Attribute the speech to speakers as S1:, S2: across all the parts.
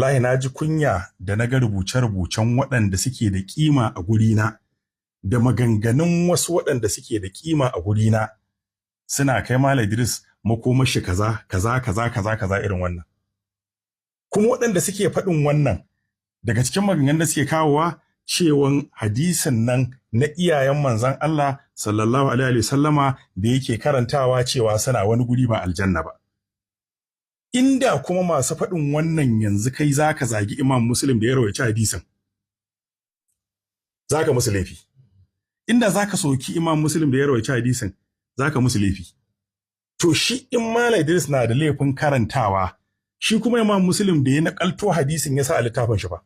S1: Wallahi na ji kunya da na ga rubuce-rubucen waɗanda suke da kima a gurina da maganganun wasu waɗanda suke da kima a gurina suna kai Malam Idris makomashi kaza kaza kaza kaza kaza irin wannan. Kuma waɗanda suke faɗin wannan, daga cikin maganganun da suke kawowa, cewan hadisin nan na iyayen manzon Allah sallallahu alaihi sallama da yake karantawa cewa suna wani guri ba aljanna ba. Inda kuma masu faɗin wannan, yanzu kai zaka zagi Imam Muslim da ya rawaici hadisin, zaka musu laifi. Inda zaka soki Imam Muslim da ya rawaici hadisin, zaka musu laifi. To, shi in Malam Idris na da laifin karantawa, shi kuma Imam Muslim da ya nakalto hadisin ya sa a littafin shi fa,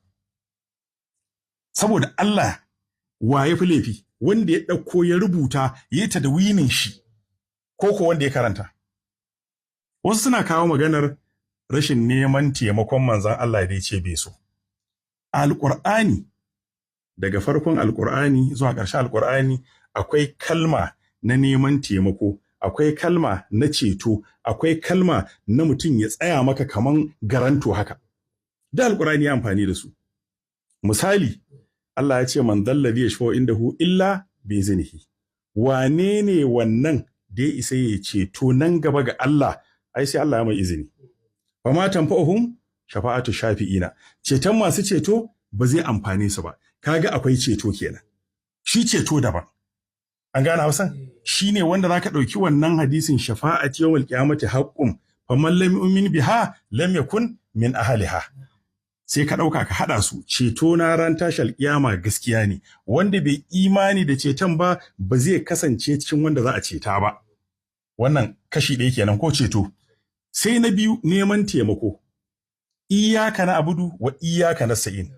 S1: saboda Allah, wa ya fi laifi? Wanda ya ɗauko ya rubuta ya yi tadwinin shi, ko wanda ya karanta? Wasu suna kawo maganar rashin neman taimakon manzan Allah da ya ce bai so. Alƙur'ani, daga farkon Alƙur'ani zuwa ƙarshen Alƙur'ani, akwai kalma na neman taimako, akwai kalma na ceto, akwai kalma na mutum ya tsaya maka kaman guarantor haka. Da Alƙur'ani ya amfani da su. Misali, Allah ya ce: "Man dhallazi yashfa'u indahu illa bi iznihi." Wane ne wannan da ya isa ya ceto nan gaba ga Allah? Ai sai Allah ya mai izini. "Fama tanfa'uhum shafa'atu shafi'ina." Ceton masu ceto ba zai amfane su ba. Kaga akwai ceto kenan. Shi ceto daban. An gane Hausan? Shi ne wanda zaka ɗauki wannan hadisin: "Shafa'ati yawmal qiyamati haqqun, faman lam yu'min biha lam yakun min ahliha." Sai ka ɗauka ka haɗa su: ceto na ran tashi alƙiyama gaskiya ne, wanda bai imani da ceton ba, ba zai kasance cikin wanda za a ceta ba. Wannan kashi ɗaya kenan, ko ceto. Sai na biyu, neman taimako: "Iyyaka na'budu wa iyyaka nasta'in."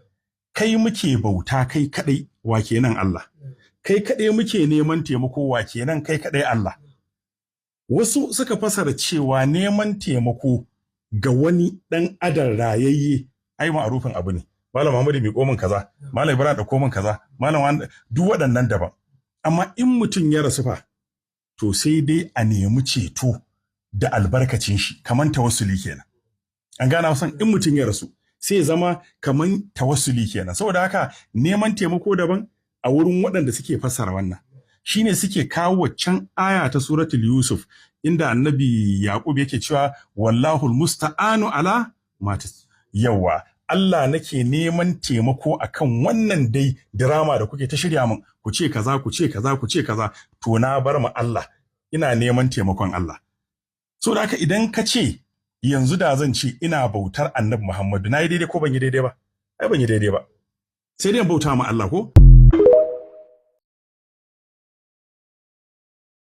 S1: Kai muke bauta kai kadai, wa kenan? Allah. Kai kadai muke neman taimako, wa kenan? Kai kadai Allah. Wasu suka fasara cewa neman taimako ga wani dan adam rayayye ai ma'arufin abu ne. Malam Muhammadu, miƙo min kaza. Malam Ibrahim, ɗauko min kaza. Malam, duk waɗannan daban. Amma in mutum ya rasu fa, to sai dai a nemi ceto da albarkacin shi, kaman tawassuli kenan. An gane wasan? In mutum ya rasu, sai zama kaman tawassuli kenan. Saboda haka neman taimako daban a wurin waɗanda suke fassara wannan. Shine suke kawo waccan aya ta Suratul Yusuf, inda Annabi Yaqub yake cewa: "Wallahul musta'anu ala ma." Yawa, Allah nake neman taimako akan wannan dai drama da kuke ta shirya min, ku ce kaza, ku ce kaza, ku ce kaza, to na bar mu Allah, ina neman taimakon Allah. So da haka idan ka ce yanzu, da zan ce ina bautar Annabi Muhammadu, na yi daidai ko ban yi daidai ba? Ai ban yi daidai ba. Sai dai bauta ma Allah, ko?